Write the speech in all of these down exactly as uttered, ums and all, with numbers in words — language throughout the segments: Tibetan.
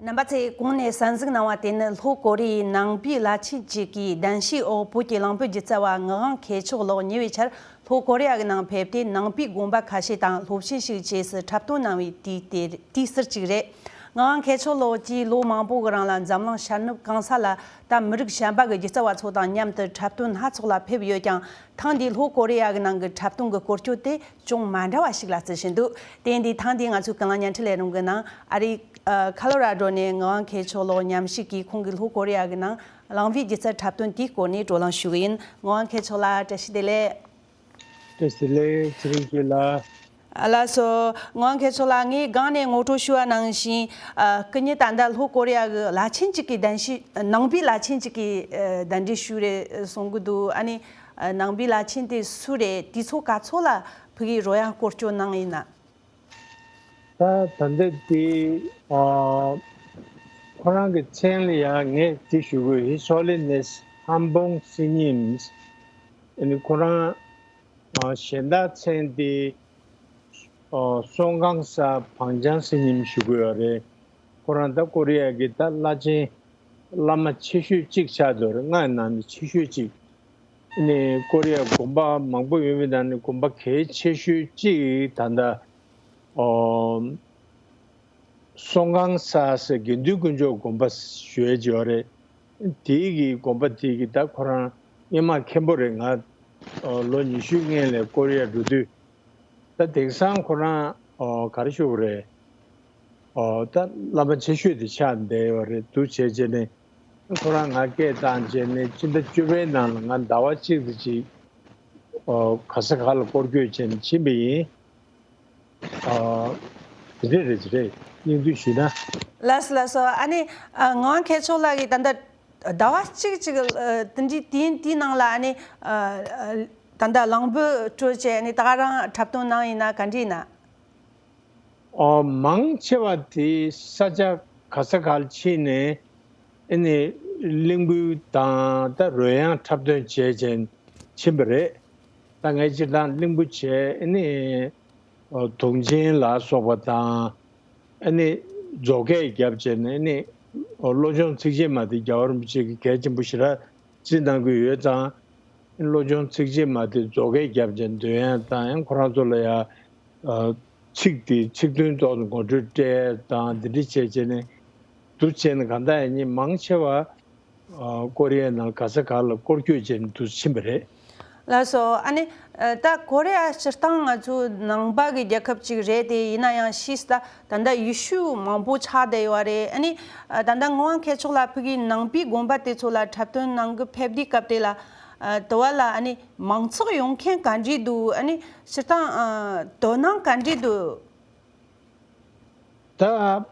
རྣམ་པ་ཚོས་གོང་ནས་གསན་གཟིགས་གནང་བ་དེ་ནི་ལྷོ་ཀོ་རི་ཡའི་ནང་པའི་བླ་ཆེན་གཅིག་གིས་གདན་ཞུའི་འོག་བོད་ཀྱི་གླིང་བུ་སྒྱུ་རྩལ་བ་ངག་དབང་མཁས་མཆོག་ལགས་ཉེ་བའི་ཆར་ལྷོ་ཀོ་རི་ཡ་གི་ནང་ཕེབས་ཏེ་ནང་པའི་དགོན་པ་ཁ་ཤས་དང་སློབ་ཆེན་ཞིག་བཅས་སུ་འཁྲབ་སྟོན་གནང་བའི་དུས་དེ་དུས་ཟུར་གཅིག་རེད། ངག་དབང་མཁས་མཆོག་ལགས་ཀྱིས་ལོ་མང་པོ་གི་རིང་ལ་འཛམ་གླིང་ཤར་ནུབ་གང་ས་ལ་ད་མི་རིགས་གཞན་པ་གི་སྒྱུ་རྩལ་བ་ཚོ་དང་མཉམ་དུ་འཁྲབ་སྟོན་སྣ་ཚོགས་ལ་ཕེབས་ཡོད་ཀྱང་། ཐེངས་འདིའི་ལྷོ་ཀོ་རི་ཡ་གི་ནང་གི་འཁྲབ་སྟོན་གྱི་སྐོར་སྐྱོད་དེ་ཅུང་མ་འདྲ་བ་ཞིག་ལ་བརྩི་བཞིན་འདུག་དེ་ཡིན་དུས་ཐེངས་འདིའི་ང་ཚོའི་ཀུན་གླེང་བརྙན་འཕྲིན་ལས་རིམ་གྱི་ནང་ཨ་རིའི་ཁ་ལོ་ར་ཌོ་ནས་ངག་དབང་མཁས་མཆོག་ལགས་མཉམ་ཞུགས་ཀྱིས་ཁོང་གིས་ལྷོ་ཀོ་རི་ཡ་གི་ནང་གླིང་བུའི་སྒྱུ་རྩལ་འཁྲབ་སྟོན་དེའི་སྐོར་ནས་བགྲོ་གླེང་ཞུ་གི་ཡིན། ངག་དབང་མཁས་མཆོག་ལགས་བཀྲ་ཤིས་བདེ་ལེགས། བཀྲ་ཤིས་བདེ་ལེགས། ཚེ་རིང་སྐྱིད་ལགས། ལགས་སོ། ངག་དབང་མཁས་མཆོག་ལགས། ངས་སྒང་ནས་ངོ་སྤྲོད་ཞུ་བ་ནང་བཞིན། ཨ། སྐུ་ཉིད་ད་ལྟ་ལྷོ་ཀོ་རི་ཡ་གི་བླ་ཆེན་གཅིག་གི་གདན་ཞུ། ནང་པའི་བླ་ཆེན་གཅིག་གི་ཨ་གདན་འདྲེན་ཞུས་རེད་གསུང་གི་འདུག་ཨ་ནི་ཨ་ནང་པའི་བླ་ཆེན་དེ་སུ་རེད། དུས་ཚོད་ག་ཚོད་ལ་ཕ་གིའི་རོལ་དབྱངས་སྐོར་སྐྱོད་གནང་ཡིན་ན། ད་ད་ལྟ་དེ་ཨ་ཁོ་རང་གི་མཚན་ལ་ཡང་ངས་དེ་ཞུ་དགོས། His Holiness Hambong Singim། ཨ་ནི་ཁོ་རང་ཨ་གཞན་དག་མཚན་དེ་ཨ་སོང་ཀང་ས་བང་ཅང་སི་ཉིམ་ཞུ་གི་ཡོད་རེད། ཁོ་རང་ད་ཀོ་རི་ཡ་གི་ད་བླ་ཆེན་བླ་མ་ཆེ་ཤོས་གཅིག་ཆགས་འདུག་རེད། ལྔ་ནང་ནས་ཆེ་ཤོས་གཅིག་ཨ་ནི་ཀོ་རི་ཡ་དགོན་པ་མང་པོ་ཡོད་པའི་ནང་ནས་དགོན་པ་གལ་ཆེ་ཤོས་གཅིག་ད་ལྟ་ཨོ་སོང་ཀང་ས་ཟེར་དགེ་འདུན་དཀོན་མཆོག་དགོན་པ་ཞུ་ཡས་ཅིག་ཡོད་རེད། དེའི་གི་དགོན་པ་དེའི་གི་ད་ཁོ་རང་སྔོན་མ་མཁན་པོ་རེད། ང་ཨོ་ལོ་ཉི་ཤུ་སྔོན་ལ་ཀོ་རི་ཡ་འགྲོ་དུས་ད་དེང་སང་ཁོ་རང་ཨོ་ག་རེ་ཞུ་དགོས་རེད། ཨོ་ད་བླ་མ་ཆེ་ཤོས་དེ་ཆགས་བསྡད་ཡོད་རེད། འདུག་བྱས་བྱས་ནས་ཁོ་རང་ང་སྐད་བཏང་བྱས་ནས་ཕྱི་ཟླ་བཅུ་པའི་ནང་ལ་ང་ཟླ་བ་གཅིག་དེ་ཅིག་ཨོ་ག་ས་ག་ལ་སྐོར་སྐྱོད་བྱས་ནས་ཕྱིན་པ་ཡིན། ཨོ་དེ་འདྲས་རེད་ཅེས་རེད། སྙིང་བསྡུས་ཞུས་ན། ལགས་སོ་ལགས་སོ། ཨ་ནི་ཨ་ངག་དབང་མཁས་མཆོག་ལགས་ཀྱིས་ད་ལྟ་ཟླ་བ་གཅིག་ཅིག་ཨ་དེ་འདྲའི་དུས་དེའི་ནང་ལ་ཨ་ནི་ཨ་ཨ་ད་ལྟ་གླིང་བུ་དཀྲོལ་བྱས་ཨ་ནི་ད་ག་རང་འཁྲབ་སྟོན་གནང་ཡིན་ན་ག་འདྲ་ཡིན་ན། ཨོ་མང་ཆེ་བ་དེ་ས་ཆ་ག་ས་ག་ལ་ཕྱིན་ནས་ཨ་ནི་གླིང་བུ་དང་ད་རོལ་དབྱངས་འཁྲབ་སྟོན་བྱས་བྱས་ཕྱིན་པ་རེད། ད་ངས་སྤྱིར་བཏང་གླིང་བུ་བྱས་ཨ་ནི་ཨོ་དུང་ཆེན་ལ་སོགས་པ་དང་ཨ་ནི་མཛོ་སྐད་བརྒྱབ་བྱས་ནས་ཨ་ནི་ཨོ་བློ་སྦྱོང་ཚིགས་བཅད་མ་དེ་རྒྱལ་བ་རིན་པོ་ཆེ་གིས་གལ་ཆེན་པོ་ཞེ་དྲག་བརྩི་གནང་གི་ཡོད་ཙང་། བློ་སྦྱོང་ཚིགས་བཅད་མ་དེ་མཛོ་སྐད་བརྒྱབ་བྱས་འདོན་ཡ་དང་ཡང་ཁོ་རང་ཚོ་ལ་ཡ་ཨ་ཚིག་དེ་ཚིག་དོན་ཐོག་ཏུ་ངོ་སྤྲོད་སྤྲད་དང་འདི་འདྲ་བྱས་བྱས་ནས་འདུག་བྱས་ནས་གང་ལྟར་ཡང་ཉིན་མང་ཆེ་བ་ཨ་ཀོ་རི་ཡའི་ནང་ག་ས་ག་ལ་སྐོར་སྐྱོད་བྱས་ནས་འདུག་ཕྱིན་པ་རེད། ལགས་སོ། ཨ་ནི་ཨ་ད་ཀོ་རི་ཡ་སྤྱིར་བཏང་ང་ཚོ་ནང་པ་གི་རྒྱལ་ཁབ་ཅིག་རེད་དེ། ཡིན་ན་ཡང་ཕྱིས་ད་ད་ལྟ་ཡེ་ཤུ་མང་པོ་ཆགས་བསྡད་ཡོད་རེད། ཨ་ནི་ཨ་ད་ལྟ་ངག་དབང་མཁས་མཆོག་ལགས་ཕ་གིའི་ནང་པའི་དགོན་པ་དེ་ཚོ་ལ་འཁྲབ་སྟོན་གནང་གི་ཕེབས་དུས་སྐབས་དེ་ལ་ཨ་དུ་བ་ལ་ཨ་ནི་མང་ཚོགས་ཡོང་མཁན་ག་འདྲས་འདུག་ཨ་ནི་སྤྱིར་བཏང་ཨ་དོ་སྣང་ག་འདྲས་འདུག་ད་ཨ་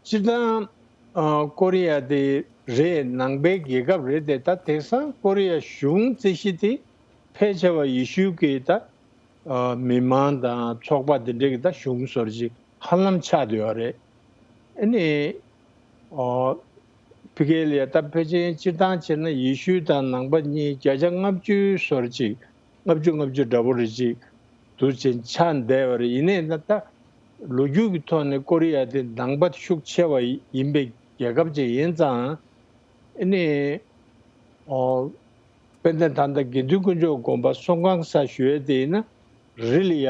སྤྱིར་བཏང་ཨ་ཀོ་རི་ཡ་དེ་རེད། ནང་པའི་རྒྱལ་ཁབ་རེད་དེ། ད་དེང་སང་ཀོ་རི་ཡ་གཞུང་རྩིས་གཞི་དེ་ཕལ་ཆེ་བ་ཡེ་ཤུ་གི་ད་ཨ་མི་མང་དང་ཚོགས་པ་དེ་འདྲས་ཀྱི་ད་གཞུང་བཟོ་འདྲ་ཅིག་ཧ་ལམ་ཆགས་བསྡད་ཡོད་རེད། ཨ་ནི་ཨོ་ཕ་གི་ལ་ཡ་ད་ཕལ་ཆེར་སྤྱིར་བཏང་བྱས་ན་ཡེ་ཤུ་དང་ནང་པ་གཉིས་བརྒྱ་ཆ་ལྔ་བཅུ་བཟོ་འདྲ་ཅིག་ལྔ་བཅུ་ལྔ་བཅུ་འདྲ་པོ་རེ་ཅིག་འདུག་ཅིང་ཆགས་བསྡད་པ་རེད། ཡིན་ནའི་ད་ལོ་རྒྱུས་ཀྱི་ཐོག་ནས་ཀོ་རི་ཡ་དེ་ནང་པ་ཤུགས་ཆེ་བ་ཡིན་པའི་རྒྱལ་ཁབ་ཅིག་ཡིན་ཙང་། ཨ་ནི་ཨོ་དཔེར་ན་ད་ལྟ་དགེ་འདུན་དཀོན་མཆོག་དགོན་པ་སོང་ཀང་ས་ཞུ་ཡས་དེ་ཡིན་ན་རི་ལ་ཡ་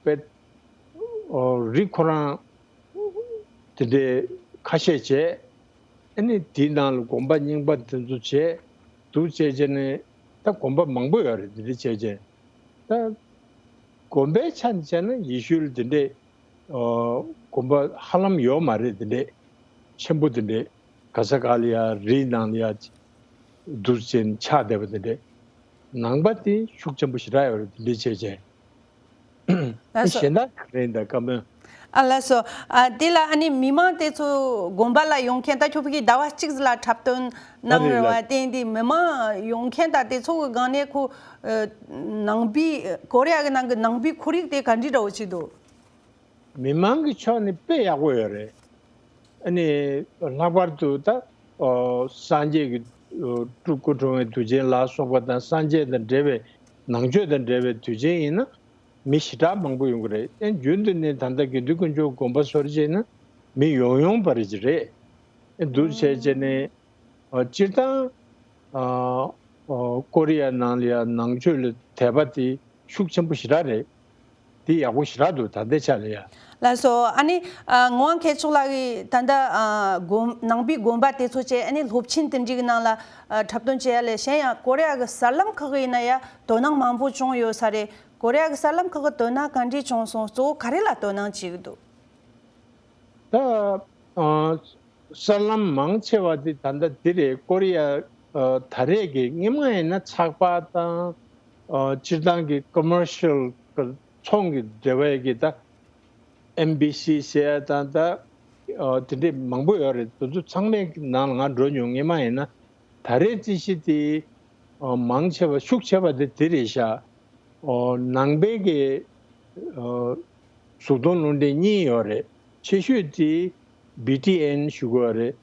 དཔེ་ཨོ་རི་ཁོ་རང་དེ་འདྲའི་ཁ་ཤས་བྱས། ཨ་ནི་དེའི་ནང་ལ་དགོན་པ་རྙིང་པ་དེ་ཚོ་བྱས་འདུག་བྱས་བྱས་ནས་ད་དགོན་པ་མང་པོ་ཡོད་རེད། དེ་འདྲ་བྱས་བྱས་ད་དགོན་པའི་ཆ་ནས་བྱས་ན་ཡེ་ཤུ་ལ་དེ་འདྲས་ཨོ་དགོན་པ་ཧ་ལམ་ཡོད་མ་རེད། དེ་འདྲས་ཆེན་པོ་དེ་འདྲས་ག་ས་ག་ལ་ཡ་རིའི་ནང་ལ་ཡ་འདུག་བྱས་ནས་ཆགས་བསྡད་པ་དེ་འདྲས། ནང་པ་དེ་ཤུགས་ཆེན་པོ་ཞེ་དྲག་ཡོད་རེད། དེ་འདྲས་བྱས་བྱས། ལགས་སོ། གཞན་དག་ག་རེ་ཡིན་ད་བཀའ་མོལ། ཨ་ལགས་སོ། ཨ་དེ་ལ་ཨ་ནི་མི་མང་དེ་ཚོ་དགོན་པ་ལ་ཡོང་མཁན་ད་ཁྱོད་ཕ་གི་ཟླ་བ་གཅིག་ཙམ་ལ་འཁྲབ་སྟོན་གནང་རེད་བ། ཨ་རེད་ལགས། དེ་འདི་མི་མང་ཡོང་མཁན་ད་དེ་ཚོ་གི་སྒང་ནས་ཁོ་ཨ་ནང་པའི་ཀོ་རི་ཡ་གི་ནང་གི་ནང་པའི་ཁོར་ཡུག་དེ་ག་འདྲ་འདྲ་བོ་ཅིག་འདུག་མི་མང་གི་ཕྱོགས་ནས་དཔེ་ཡག་པོ་ཡོད་རེད། ཨ་ནི་ལྷག་པར་དུ་ད་ཨོ་སངས་རྒྱས་ཀྱི་ཨོ་སྤྲུལ་སྐུ་འཁྲུངས་པའི་དུས་ཆེན་ལ་སོགས་པ་དང་། སངས་རྒྱས་དང་འབྲེལ་བའི་ནང་ཆོས་དང་འབྲེལ་བའི་དུས་ཆེན་ཡིན་ན་མི་ཞེ་དྲག་མང་པོ་ཡོང་གི་རེད། ཨེ་རྒྱུན་དུ་ནི་ད་ལྟ་དགེ་འདུན་དཀོན་མཆོག་དགོན་པ་སོགས་བྱས་ན་མི་ཡོང་ཡོང་བ་རེ་ཅིག་རེད། ཨེ་འདུག་བྱས་བྱས་ནས་ཨ་སྤྱིར་བཏང་ཨ་ཨ་ཀོ་རི་ཡ་ནང་ལ་ཡ་ནང་ཆོས་ལ་དད་པ་དེ་ཤུགས་ཆེན་པོ་ཞེ་དྲག་རེད། དེ་ཡག་པོ་ཞེ་དྲག་འདུག་ད་ལྟའི་ཆ་ལ་ཡ། ལགས་སོ། ཨ་ནི་ཨ་ངག་དབང་མཁས་མཆོག་ལགས་ཀྱིས་ད་ལྟ་ཨ་དགོན་ནང་པའི་དགོན་པ་དེ་ཚོ་བཅས་ཨ་ནི་སློབ་ཆེན་དེ་འདྲའི་གི་ནང་ལ་ཨ་འཁྲབ་སྟོན་བྱེད་ཡ་ལས་གཞན་ཡང་ཀོ་རི་ཡ་གི་གསར་ལམ་ཁག་གི་ཡིན་ན་ཡ་དོ་སྣང་མང་པོ་བྱུང་ཡོད་ས་རེད། ཀོ་རི་ཡ་གི་གསར་ལམ་ཁག་གི་དོ་སྣང་ག་འདྲས་བྱུང་སོང་། གཙོ་བོ་ག་རེ་ལ་དོ་སྣང་བྱེད་ཀྱི་འདུག་ད་ཨ་གསར་ལམ་མང་ཆེ་བ་དེ་ད་ལྟ་འདི་རེད། ཀོ་རི་ཡ་ཨ་ད་རེས་ཀྱི་སྔོན་མ་ཡིན་ན་ཚགས་པར་དང་ཨ་སྤྱིར་བཏང་གི་ཀོ་མར་ཤལ་ཚོང་གི་འབྲེལ་བའི་གི་ད་ཨེན་བི་སི་ཟེར་ཡ་དང་ད་ཨ་དེ་འདྲས་མང་པོ་ཡོད་རེད། དེ་ཚོ་ཚང་མའི་ནང་ལ་ང་འགྲོ་མྱོང་། སྔོན་མ་ཡིན་ན། ད་རེས་རྩིས་གཞི་དེ་ཨ་མང་ཆེ་བ་ཤུགས་ཆེ་བ་དེ་དེ་རེད་ཤག་ཨོ་ནང་པའི་གི་ཨོ་གཟུགས་མཐོང་རླུང་འཕྲིན་གཉིས་ཡོད་རེད། ཆེ་ཤོས་དེ་བི་ཊི་ཨེན་ཞུ་གི་ཡོད་རེད།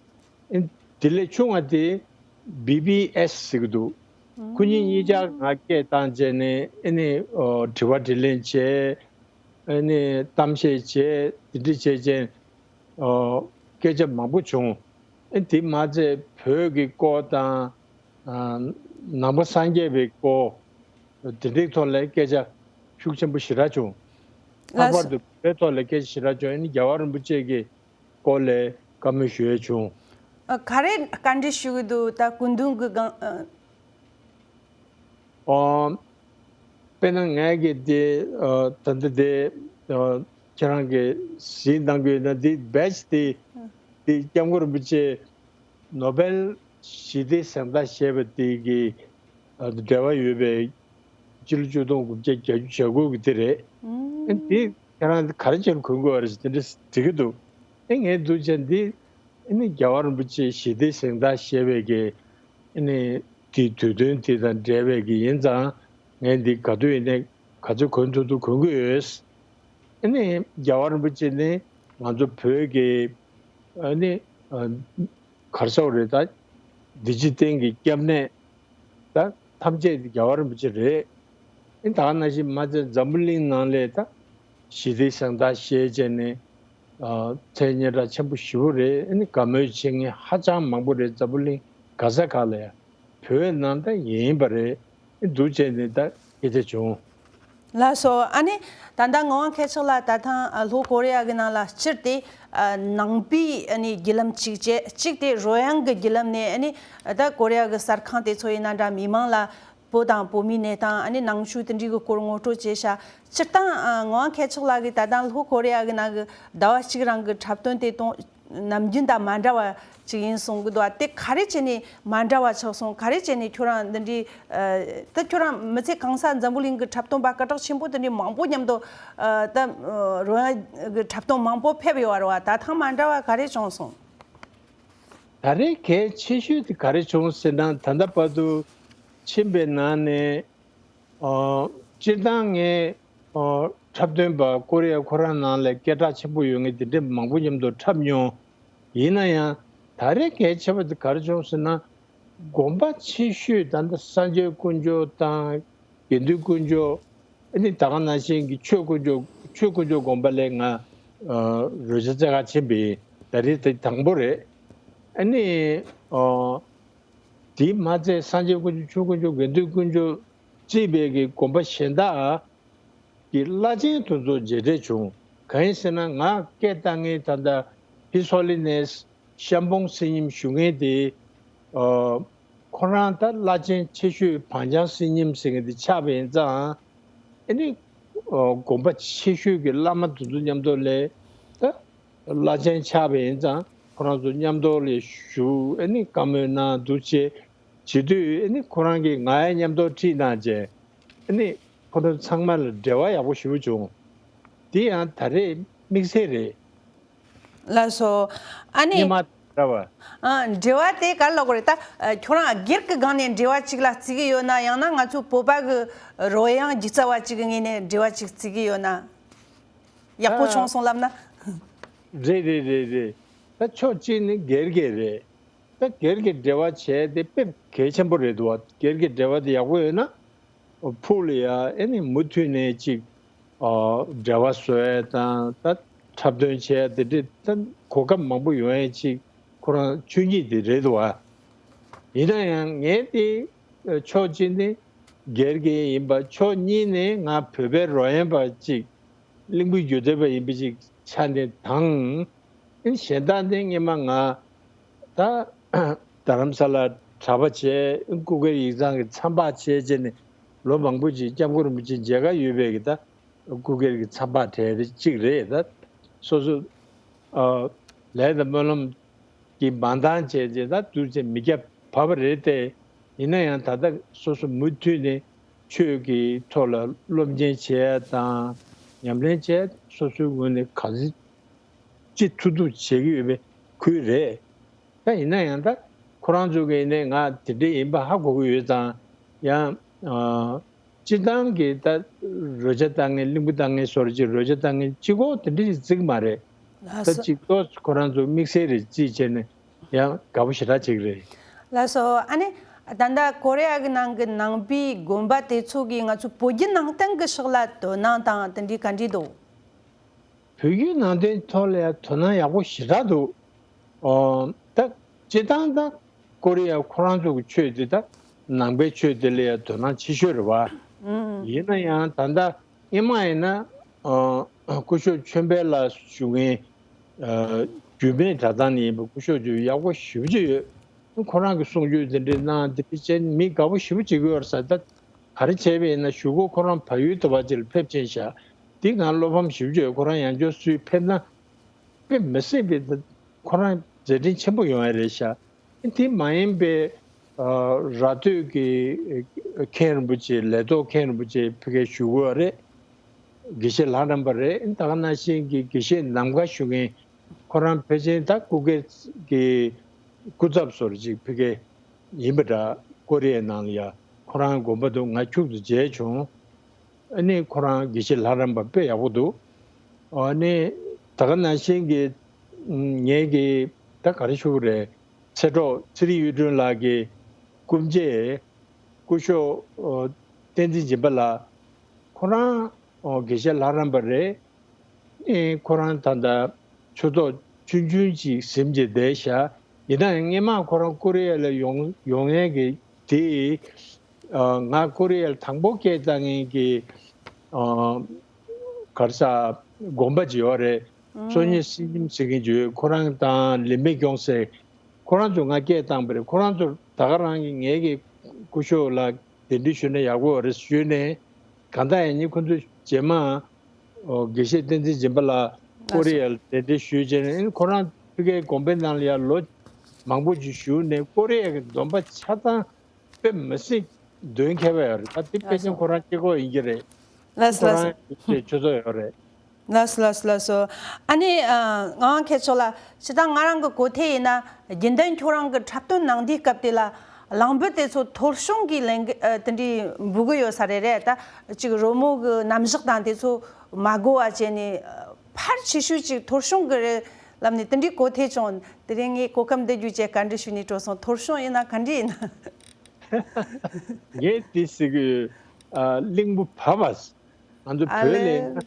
ཨེ་དེ་ལས་ཆུང་བ་དེ་བི་བི་ཨེས་ཟེར་གི་འདུག་ཁོ་གཉིས་གཉིས་ཆ་ང་སྐད་བཏང་བྱས་ནས་ཨེ་ནི་ཨོ་དྲི་བ་དྲིས་ལན་བྱས། ཨེ་ནི་གཏམ་བཤད་བྱས། དེ་འདྲ་བྱས་བྱས་ཨོ་སྐད་ཆ་མང་པོ་བྱུང་། ཨེ་དེ་མ་ཚད་བོད་ཀྱི་སྐོར་དང་ཨ་ནང་པ་སངས་རྒྱས་པའི་སྐོར། དེ་འདྲའི་ཐོག་ལ་སྐད་ཆ་ཤུགས་ཆེན་པོ་ཞེ་དྲག་བྱུང་། ལྷག་ལགས་པར་སོ། དུ་བོད་ཐོག་ལ་སྐད་ཆ་ཞེ་དྲག་བྱུང་། ཨ་ནི་རྒྱལ་བ་རིན་པོ་ཆེ་གི་སྐོར་ལ་བཀའ་མོལ་ཞུ་ཡས་བྱུང་། ཨ་ག་རེ་བཀའ་འདྲི་ཞུ་གི་འདུག་ད་སྐུ་མདུན་གྱི་སྒང་ཨ། ཨོ། དཔེར་ན་ངས་ཀྱི་དེ་ཨ་ད་ལྟ་དེ་ཨ་ཁྱེད་རང་གིས་གཟིགས་གནང་གི་ཡོད་ན། དེ་བེ་ཆི་དེ་དེ་སྐྱབས་མགོན་རིན་པོ་ཆེ་ནོ་བེལ་ཞི་བདེའི་གཟེངས་རྟགས་བཞེས་པ་དེ་གི་ཨ་འབྲེལ་བ་ཡོད་པའི་སྤྱི་ལོ་ཆིག་སྟོང་དགུ་བརྒྱ་བརྒྱད་ཅུ་གྱ་དགུ་གི་དེ་རེད། ཨེ་དེ་ཁྱེད་རང་ག་རེ་བྱས་ནས་གོན་དགོས་པ་རེད་ཟེར་དེ་འདྲ་འདྲི་གི་འདུག་ཨེ་ངས་འདུག་བྱས་འདི་ཨེ་ནི་རྒྱལ་བ་རིན་པོ་ཆེ་ཞི་བདེའི་གཟེངས་རྟགས་བཞེས་པའི་གི་ཨེ་ནི་དེའི་དུས་སྟོན་དེ་དང་འབྲེལ་བའི་གི་ཡིན་ཙང་། ངས་འདི་ག་དུས་ཡིན་ནའི་ག་ཚོད་གོན་ཐུབ་ཐུབ་གོན་གི་ཡོད། ཨེ་ནི་རྒྱལ་བ་རིན་པོ་ཆེ་ནི་ང་ཚོ་བོད་ཀྱི་ཨེ་ནི་ཨ་ག་རེ་ཟེར་དགོས་རེད། ད་འདི་འཇིག་རྟེན་གྱི་སྐྱབས་གནས་ད་ཐམས་ཅད་རྒྱལ་བ་རིན་པོ་ཆེ་རེད། ཨེ་ད་ག་ནང་བཞིན་མ་ཚད་འཛམ་བུ་གླིང་ནང་ལ་ད་ཞི་བདེའི་གཟེངས་རྟགས་བཞེས་བྱས་ནས་ཨ་མཚན་སྙན་གྲགས་ཆེན་པོ་ཞེ་པོ་རེད། ཨེ་ནི་དགའ་མོས་བྱེད་མཁན་ཧ་ཅང་མང་པོ་རེད། འཛམ་བུ་གླིང་ག་ས་ག་ལ་ཡ། བོད་ནང་ད་ཡིན་པ་རེད། ཨེ་འདུག་བྱས་ནས་ད་སྐད་ཆ་བྱུང་། ལགས་སོ། ཨ་ནི་ད་ལྟ་ངག་དབང་མཁས་མཆོག་ལགས་ད་ཐེངས་ཨ་ལྷོ་ཀོ་རི་ཡ་གི་ནང་ལ་སྤྱིར་དེ་ཨ་ནང་པའི་ཨ་ནི་བརྒྱུད་ལམ་གཅིག་བྱས། གཅིག་དེ་རོལ་དབྱངས་ཀྱི་བརྒྱུད་ལམ་ནས་ཨ་ནི་ད་ཀོ་རི་ཡ་གི་གསར་ཁང་དེ་ཚོ་ཡིན་ན་འདྲ། མི་མང་ལ་བོད་དང་བོད་མིའི་གནས་སྟངས་ཨ་ནི་ནང་ཆོས་དེ་འདྲའི་གི་སྐོར་ངོ་སྤྲོད་བྱས་ཤག་སྤྱིར་བཏང་ཨ་ངག་དབང་མཁས་མཆོག་ལགས་ཀྱིས་ད་ལྟ་ལྷོ་ཀོ་རི་ཡ་གི་ནང་གི་ཟླ་བ་གཅིག་རིང་གི་འཁྲབ་སྟོན་དེ་དང་ནམ་རྒྱུན་དང་མ་འདྲ་བ་ཅིག་ཡིན་གསུང་གི་འདུག་པ། དེ་ག་རེ་བྱས་ནས་མ་འདྲ་བ་ཆགས་སོང་། ག་རེ་བྱས་ནས་ཁྱོད་རང་འདི་འདྲའི་ཨ་ད་ཁྱོད་རང་མི་ཚེ་གང་ས་འཛམ་བུ་གླིང་གི་འཁྲབ་སྟོན་པ་སྐད་གྲགས་ཆེན་པོ་དེ་འདྲའི་མང་པོ་མཉམ་དུ་ཨ་ད་རོལ་དབྱངས་ཀྱི་འཁྲབ་སྟོན་མང་པོ་ཕེབས་ཡོད་རེད་པ། ད་ཐེངས་མ་འདྲ་བ་ག་རེ་བྱུང་སོང་། ད་རེས་གལ་ཆེ་ཤོས་དེ་ག་རེ་བྱུང་ཟེར་ན། ད་ལྟ་བར་དུ་ཕྱིན་པའི་ནང་ནས་ཨ་སྤྱིར་བཏང་ངས་ཨ་འཁྲབ་སྟོན་པ་ཀོ་རི་ཡ་ཁོ་རང་ནང་ལ་སྐད་གྲགས་ཆེན་པོ་ཡོད་མཁན་དེ་འདྲ་མང་པོ་མཉམ་དུ་འཁྲབ་མྱོང་། ཡིན་ན་ཡང་ད་རེས་གལ་ཆེ་བ་དེ་ག་རེ་བྱུང་ཟེར་ན། དགོན་པ་ཆེ་ཤོས་ད་ལྟ་སངས་རྒྱས་དཀོན་མཆོག་དང་དགེ་འདུན་དཀོན་མཆོག་ཨ་ནི་ད་ག་ནང་བཞིན་གྱི་ཆོས་དཀོན་མཆོག་ཆོས་དཀོན་མཆོག་དགོན་པ་ལ་ང་ཨ་རོལ་ཆ་རྩེ་གར་ཕྱིན་པ་ཡིན། ད་རེས་དེ་དང་པོ་རེད། ཨ་ནི་ཨ་དེ་མ་ཚད་སངས་རྒྱས་དཀོན་མཆོག་ཆོས་དཀོན་མཆོག་དགེ་འདུན་དཀོན་མཆོག་བརྩིས་པའི་གི་དགོན་པ་གཞན་དག་གི་བླ་ཆེན་དེ་ཚོ་མཇལ་འཕྲད་བྱུང་། གང་ཡིན་ཟེར་ན་ང་སྐད་བཏང་མཁན་ད་ལྟ་His Holiness ཤམ་སྦུག་སེར་ཉིམ་ཞུ་མཁན་དེ་ཨ་ཁོ་རང་ད་བླ་ཆེན་ཆེ་ཤོས་བང་ཆེན་སེར་ཉིམ་ཟེར་མཁན་དེ་ཆགས་པ་ཡིན་ཙང་། ཨ་ནི་ཨ་དགོན་པ་ཆེ་ཤོས་ཀྱི་བླ་མ་དེ་ཚོ་མཉམ་དུ་ལ་ད་བླ་ཆེན་ཆགས་པ་ཡིན་ཙང་ཁོ་རང་ཚོ་མཉམ་དུ་ལ་བཞུགས། ཨ་ནི་བཀའ་མོལ་གནང་འདུག་བྱས་བྱེད་དུས། ཨ་ནི་ཁོ་རང་གིས་ང་ཡང་མཉམ་དུ་ཁྲིད་གནང་བྱས། ཨ་ནི་ཁོ་རང་ཚང་མ་ལ་འབྲེལ་བ་ཡག་པོ་ཞེ་པོ་བྱུང་། དེ་ཡང་ད་རེས་དམིགས་བསལ་རེད། ལགས་སོ། ཨ་ནི། སྔོན་མ་འདྲ་བ། ཨ་འབྲེལ་བ་དེ་ག་རེ་ལབ་དགོས་རེད། ད་ཁྱོད་རང་སྒེར་གྱི་སྒང་ནས་འབྲེལ་བ་ཅིག་ལ་བརྩི་གི་ཡོད་ན། ཡང་ན་ང་ཚོ་བོད་པ་གི་རོལ་དབྱངས་སྒྱུ་རྩལ་བ་ཅིག་གི་ངོས་ནས་འབྲེལ་བ་ཅིག་བརྩི་གི་ཡོད་ན། ཡག་པོ་ཨ། བྱུང་སོང་ལབ་ན། རེད་རེད་རེད་རེད། ད་ཕྱོགས་གཅིག་ནས་སྒེར་གྱི་རེད། ད་སྒེར་གྱི་འབྲེལ་བ་བྱས་དེ་དཔེ་གལ་ཆེན་པོ་རེད་འདུག་བ། སྒེར་གྱི་འབྲེལ་བ་དེ་ཡག་པོ་ཡོད་ན། ཕུགས་ལ་ཡ་ཨེ་ནི་མུ་མཐུད་ནས་ཅིག་ཨ་འབྲེལ་བ་བཟོ་ཡ་དང་། ད་འཁྲབ་སྟོན་བྱེད་ཡ་དེ་འདྲ་ད་གོ་སྐབས་མང་པོ་ཡོང་ཡ་ཅིག་ ཁོ་རང་ཆོས་ཉིད་དེ་རེད་འདུག་བ། ཡིན་ན་ཡང་ངས་དེ་ཕྱོགས་གཅིག་ནས་སྒེར་གྱི་ཡིན་པ། ཕྱོགས་གཉིས་ནས་ང་བོད་པའི་རོལ་དབྱང་པ་ཅིག་གླིང་བུ་རྒྱུད་སྟོད་པ་ཡིན་པ་ཅིག་ཆ་ནས་དང་། གཞན་དག་ནི་སྔོན་མ་ང་ད་རྡ་རམ་ས་ལ་གྲྭ་པ་བྱས། སྐུ་སྒེར་ཡིག་ཚང་གི་མཚམས་པ་བྱས་བྱས་ནས་ལོ་མང་པོ་ཅིག་སྐྱབས་མགོན་རིན་པོ་ཆེ་མཇལ་ཁ་ཡོད་པའི་གི་ད་སྐུ་སྒེར་གྱི་མཚམས་པ་གྲས་རེ་གཅིག་རེད། ད་སོ་སོ་ཨ་ལས་དང་སྨོན་ལམ་གྱི་མ་འདང་བྱས་རྗེས་ད་དུས་ཚོད་མི་རྒྱབ་བབ་པ་རེད་དེ། ཡིན་ན་ཡང་ད་ལྟ་སོ་སོ་མུ་མཐུད་ནས་ཆོས་ཀྱི་ཐོག་ལ་སློབ་ཚན་བྱས་དང་ཉམས་ལེན་བྱས། སོ་སོའི་ངོས་ནས་ག་ཚོད་ཅི་ཐུབ་ཐུབ་བྱེད་ཀྱི་ཡོད་པའི་ཁུལ་རེད། ད་ཡིན་ན་ཡང་ད་ཁོ་རང་ཚོ་གིས་ནས་ང་དེ་འདྲ་ཡིན་པ་ཧ་གོ་གི་ཡོད་ཙང་། ཡང་ཨ་སྤྱིར་བཏང་གི་ད་རོལ་ཆ་བཏང་མཁན། གླིང་བུ་བཏང་མཁན་སོགས་ཀྱི་རོལ་ཆ་བཏང་མཁན་གཅིག་པོ་དེ་འདྲ་ཞིག་བརྩི་གི་མ་རེད། ལགས་ད་སོ། གཅིག་ཏོག་ཁོ་རང་ཚོ་དམིགས་བསལ་རེ་བརྩིས་བྱས་ནས་ཡང་དགའ་པོ་ཞེ་དྲག་བྱེད་ཀྱི་རེད། ལགས་སོ། ཨ་ནི་ད་ལྟ་ཀོ་རི་ཡ་གི་ནང་གི་ནང་པའི་དགོན་པ་དེ་ཚོ་གིས་ང་ཚོ་བོད་བརྒྱུད་ནང་བསྟན་གྱི་ཕྱོགས་ལ་དོ་སྣང་དང་དེ་འདྲའི་ག་འདྲ་འདུག་བོད་བརྒྱུད་ནང་བསྟན་ཐོག་ལ་ཡང་དོ་སྣང་ཡག་པོ་ཞེ་དྲག་འདུག་ཨོ། ད་སྤྱིར་བཏང་ད་ཀོ་རི་ཡ་ཁོ་རང་ཚོ་གི་ཆོས་དེ་ད་ནང་པའི་ཆོས་དེ་ལ་ཡང་དོ་སྣང་ཆེ་ཤོས་རེད་བ། ཨང་། ཡིན་ན་ཡང་ད་ལྟ་སྔོན་མ་ཡིན་ན་ཨ་སྐུ་ཞབས་ཆོས་འཕེལ་ལགས་ཞུ་མཁན་ཨ་རྒྱུད་སྨད་གྲྭ་ཚང་ནས་ཡིན་པ། སྐུ་ཞབས་ཚོ་ཡག་པོ་ཞེ་པོ་ཅིག་ཡོད། ཁོ་རང་གིས་གསུང་ཆོས་དེ་འདྲ་གནང་། དེ་འདྲ་བྱས་ནས་མི་དགའ་པོ་ཞེ་པོ་བྱེད་ཀྱི་ཡོད་རེད་ཟེར། ད་ག་རེ་བྱས་པ་ཡིན་ན་གཞུག་གུ་ཁོ་རང་བལ་ཡུལ་དུ་བ་ཅིག་ལ་ཕེབས་ཕྱིན་ཤག་དེ་ང་བློ་ཕམ་ཞེ་པོ་ཅིག་ཡོད། ཁོ་རང་ཡང་བསྐྱར་སུས་ཕེབས་ན་དཔེ་མི་སྲིད་པའི་ཁོ་རང་མཛད་འཕྲིན་ཆེན་པོ་ཡོང་ཡ་རེད་ཤག་དེ་མ་ཡིན་པའི་ཨ་ར་སྟོད་ཀྱི་མཁན་རིན་པོ་ཆེ། ལས་ཐོག་མཁན་རིན་པོ་ཆེ་ཕ་གིར་བཞུགས་ཡོད་རེད། དགེ་བཤེས་ལྷ་རམས་པ་རེད། ད་ག་ནང་བཞིན་གྱི་དགེ་བཤེས་ནམ་མཁའ་ཞུ་མཁན། ཁོ་རང་ཕལ་ཆེར་ད་སྐུ་སྒེར་གྱི་སྐུ་ཚབ་ཟུར་ཅིག་ཕ་གི་ཡིན་པ་འདྲ། ཀོ་རི་ཡའི་ནང་ལ་ཡ་ཁོ་རང་དགོན་པ་དུ་ང་ཁྱུག་ཏུ་མཇལ་བྱུང་། ཨ་ནི་ཁོ་རང་དགེ་བཤེས་ལྷ་རམས་པ་དཔེ་ཡག་པོ་འདུག་ཨ་ནི་ད་ག་ནང་བཞིན་གྱི་ངས་ཀྱི་ད་ག་རེ་ཞུ་དགོས་རེད། ཚེ་སྒྲོག་ཚེ་རིང་གཡུ་སྒྲོན་ལགས་ཀྱི་སྐུ་མཆེད་སྐུ་ཞབས་བསྟན་འཛིན་སྦྱིན་པ་ལགས། ཁོ་རང་དགེ་བཤེས་ལྷ་རམས་པ་རེད། ཨེ་ཁོ་རང་ད་ལྟ་ཆོས་ཐོག་ཆུང་ཆུང་ཅིག་ཟིན་བྱས་བསྡད་ཤག་ཡིན་ན་ཡང་སྔོན་མ་ཁོ་རང་ཀོ་རི་ཡ་ལ་ཡོང་ཡོང་ཡས་ཀྱི་དེ་ཨ་ང་ཀོ་རི་ཡ་ལ་དང་པོ་སྐད་བཏང་མཁན་གྱི་ཨ་ག་རེ་ཟ་དགོན་པ་ཅིག་ཡོད་རེད། བསོད་སྙོམས་སེང་ཆེན་ཟེར་མཁན་ཅིག་ཡོད། ཁོ་རང་དང་ལི་མེ་ཀྱོང་ཟེར། ཁོ་རང་ཚོ་ང་སྐད་བཏང་པ་རེད། ཁོ་རང་ཚོ་ད་ག་རང་གི་ངེད་ཀྱི་སྐུ་ཞབས་ལ་གདན་འདྲེན་ཞུས་ན་ཡག་པོ་རེད་ཞུས་ནས། གང་ལྟར་ཡང་ནི་ཁོ་ཚོ་རྗེས་མ་ཨོ་དགེ་བཤེས་བསྟན་འཛིན་སྦྱིན་པ་ལགས་ཀོ་རི་ཡར་གདན་འདྲེན་ཞུས་བྱས་ནས། ཨ་ནི་ཁོ་རང་ཕ་གིའི་དགོན་པའི་ནང་ལ་ཡང་ལོ་མང་པོ་ཅིག་བཞུགས་ནས་ཀོ་རི་ཡ་གི་སྡོམ་པ་ཆ་ཚང་དཔེ་མི་སྲིད་འདོན་མཁས་པ་ཡོད་རེད། ད་དེ་དཔེ་ཆ་ཁོ་རང་གཅིག་པོ་ཡིན་གྱི་རེད། ལགས་སོ། ཁོ་རང་ཆོས་ཚོགས་ཡོད་རེད། ལགས་སོ་ལགས་སོ་ལགས་སོ། ཨ་ནི་ཨ་ང་ཁྱེད་ཚོ་ལ་སྤྱིར་བཏང་ང་རང་གི་གོ་ཐོས་ཡིན་ན། རྒྱུན་ལྡན་ཁྱོད་རང་གི་འཁྲབ་སྟོན་གནང་དུས་སྐབས་དེ་ལ་གླིང་བུ་དེ་ཚོ་ཐོར་གཞུང་གི་ལན་གི་ཨ་དེ་འདྲའི་འབུལ་གི་ཡོད་ས་རེད། རེད། ད་ཅིག་རོལ་མོ་གི་རྣམ་གཞག་དང་དེ་ཚོ་མ་གོ་བ་བྱས་ནས་ཕལ་ཆེ་ཤོས་ཅིག་ཐོར་གཞུང་གི་རེད་ལབ་ནས་དེ་འདྲའི་གོ་ཐོས་བྱུང་། དེ་རིང་ངས་གོ་སྐབས་འདི་བརྒྱུད་བྱས་བཀའ་འདྲི་ཞུ་ནས་འགྲོ་སོང་། ཐོར་གཞུང་ཡིན་ན་ག་འདྲ་ཡིན་ན། ངས་དེ་ཟེར་གི་ཡོད། ཨ་གླིང་བུ་བབས་པ། ང་ཚོ་ཨ་བོད་ལ་ལེ། ཡིན་ན་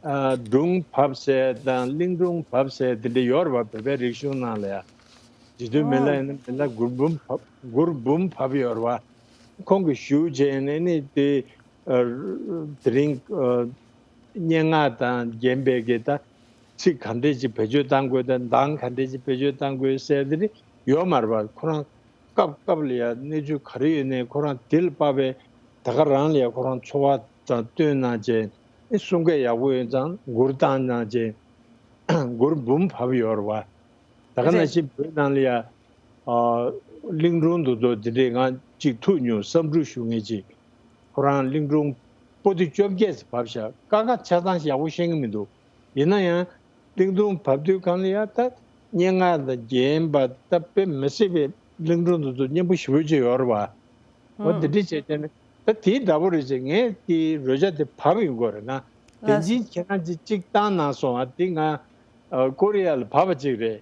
ཨ་སྒྲུང་བབས་ཟེར་དང་གླིང་སྒྲུང་བབས་ཟེར་དེ་འདྲ་ཡོད་རེད་བ། བོད་པའི་རིག་གཞུང་ནང་ལ་ཡ། རྗེ་བཙུན་མི་ལ་ཡིན་ན་མི་ལ་མགུར་འབུམ་བབས། མགུར་འབུམ་བབས་ཡོད་རེད་བ། ཁོང་གིས་ཞུ་བྱས་ནས་ནི་དེ་ཨ་དེ་རིང་ཨ་སྙན་ངག་དང་རྒྱན་པའི་གི་ད་ཚིག་ག་འདྲས་ཅིག་བེད་སྤྱོད་གཏང་དགོས་དང་གདངས་ག་འདྲས་ཅིག་བེད་སྤྱོད་གཏང་དགོས་ཟེར་དེ་འདྲ་ཡོད་མ་རེད་བ། ཁོ་རང་སྐབས་སྐབས་ལ་ཡ་གནས་ཚུལ་ག་རེ་ཡོད་ནའི་ཁོ་རང་དེ་ལ་དཔག་པའི་ད་ག་རང་ལ་ཡ་ཁོ་རང་ཚོར་བ་དང་བཏོན་གནང་བྱས། ཨེ་གསུང་སྐད་ཡག་པོ་ཡོད་ཙང་མགུར་བཏང་གནང་བྱས། མགུར་འབུམ་བབས་ཡོད་རེད་བ། ད་ག་ནང་བཞིན་བོད་ནང་ལ་ཡ་ཨ་གླིང་སྒྲུང་དེ་ཚོ་དེ་འདྲས་ང་གཅིག་ཐུག་མྱོང་། བསམ་གྲུབ་ཞུ་མཁན་ཅིག་ཁོ་རང་གླིང་སྒྲུང་པོ་ཏི་བཅོ་བརྒྱད་ཙམ་བབས་ཤག་ཀ་ཁ་ཆ་ཚང་ཞིག་ཡག་པོ་ཤེས་ཀྱི་མི་འདུག་ཡིན་ན་ཡང་གླིང་སྒྲུང་བབས་དུས་སྒང་ལ་ཡ་ད་སྙན་ངག་དང་རྒྱན་པ་ད་དཔེ་མི་སྲིད་པའི་གླིང་སྒྲུང་དེ་ཚོ་སྙན་པོ་ཞེ་པོ་ཅིག་ཡོད་རེད་བ། འོ་དེ་འདྲ་བྱས་བྱས་ནས་ད་དེའི་འདྲ་པོ་རེད་ཅེས། ངས་དེའི་རོལ་ཆ་དེ་བབས་ཡོང་གི་ཡོད་རེད་ན། དེ་ལགས་སོ། བཞིན་ཁྱེད་རང་ཅིག་ཅིག་བཏང་གནང་སོང་ང་། དེ་ང་ཨ་ཀོ་རི་ཡ་ལ་བབས་པ་ཅིག་རེད།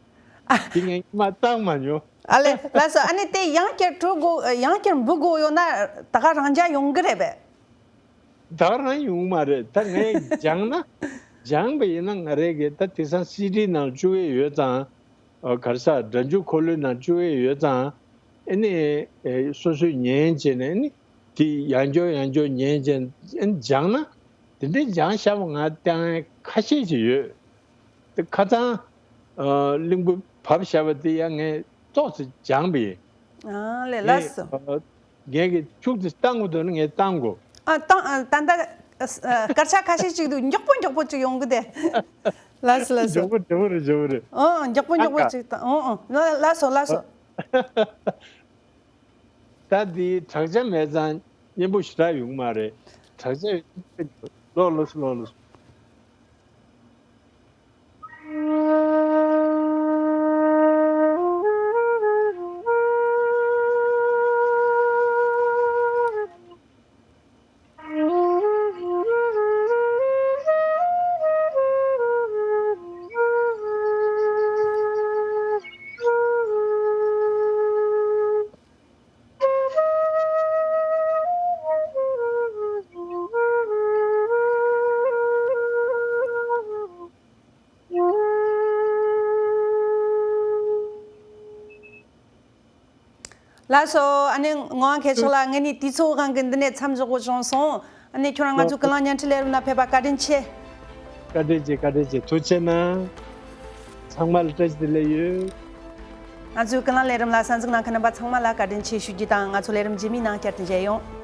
དེ་ངས་སྔོན་མ་བཏང་མ་མྱོང་། ཨ་ལེ་ལགས་སོ། ཨ་ནི་དེ་ཡང་བསྐྱར་འགྲོ་དགོས། ཡང་བསྐྱར་འབུལ་དགོས་ཡོད་ན་ད་ག་རང་འཇགས་ཡོང་གི་རེད་པས། ད་ག་རང་ཡོང་མ་རེད། ད་ངས་སྦྱངས་ན་སྦྱངས་པ་ཡིན་ན་ང་རའི་གི་ད་དེང་སང་སི་ཌི་ནང་བཅུག་ཡས་ཡོད་ཙང་། ཨ་ག་རེ་ཟ་སྒྲ་འཇུག་འཁོར་ལོའི་ནང་བཅུག་ཡས་ཡོད་ཙང་། ཨ་ནི་ཨེ་སོ་སོས་ཉན་བྱས་ནས་ཨ་ནི་དེ་ཡང་སྐྱོར་ཡང་སྐྱོར་ཉན་བྱས་ཨ་ནི་སྦྱངས་ན། དེ་འདྲའི་སྦྱངས་བཞག་པ་ང་བསྟན་ཁ་ཤས་ཅིག་ཡོད། དེ་ཁ་སང་ཨ་གླིང་བུ་བབས་བཞག་པ་དེ་ཡང་ངས་ཏོག་ཙམ་སྦྱངས་པ་ཡིན། ཨ་ལས་ལགས་ངས་སོ། ཨ་ངས་ཀྱི་ཁྱུག་ཙམ་བཏང་དགོས་འདུག་ན་ངས་བཏང་དགོས། ཨ་བཏང་། ཨ་ད་ལྟ་ཨ་སྐར་ཆ་ཁ་ཤས་ཅིག་འདུག་མགྱོགས་པོ་མགྱོགས་པོ་ཅིག་ཡོང་གི་དེ། ལགས་སོ་ལགས་སོ། མགྱོགས་པོ་མགྱོགས་པོ་རེད། མགྱོགས་པོ་རེད། ཨ་མགྱོགས་པོ་མགྱོགས་པོ་ཨ་ཅིག་བཏང་། ཨོ་ཨོ་ལ་ལགས་སོ་ལགས་སོ། ད་འདི་དྲག་ཆ་མེད་ཙང་སྙན་པོ་ཞེ་དྲག་ཡོང་གི་མ་རེད། དྲག་ཆ་ཡོད། ལོ་ལོ་སོ་ལོ་ལོ་སོ། ལགས་སོ། ཨ་ནི་ངག་དབང་མཁས་མཆོག་ལགས། ངེད་གཉིས་དུས་ཚོད་དབང་གིས་འདི་ནས་མཚམས་འཇོག་དགོས་བྱུང་སོང་། ཨ་ནི་ཁྱོད་རང་ང་ཚོའི་ཀུན་གླེང་བརྙན་འཕྲིན་ལས་རིམ་ལ་ཕེབས་པ་བཀའ་དྲིན་ཆེ། བཀའ་དྲིན་ཆེ། བཀའ་དྲིན་ཆེ། ཐུགས་རྗེ་གནང་། ཚང་མ་ལ་བཀྲ་ཤིས་བདེ་ལེགས་ཡོད། ང་ཚོའི་ཀུན་གླེང་ལས་རིམ་ལ་གསན་གཟིགས་གནང་མཁན་རྣམ་པ་ཚང་མ་ལ་བཀའ་དྲིན་ཆེ་ཞུ་རྒྱུ་དང་། ང་ཚོ་ལས་རིམ་རྗེས་མའི་ནང་བསྐྱར་དུ་མཇལ་ཡོང་།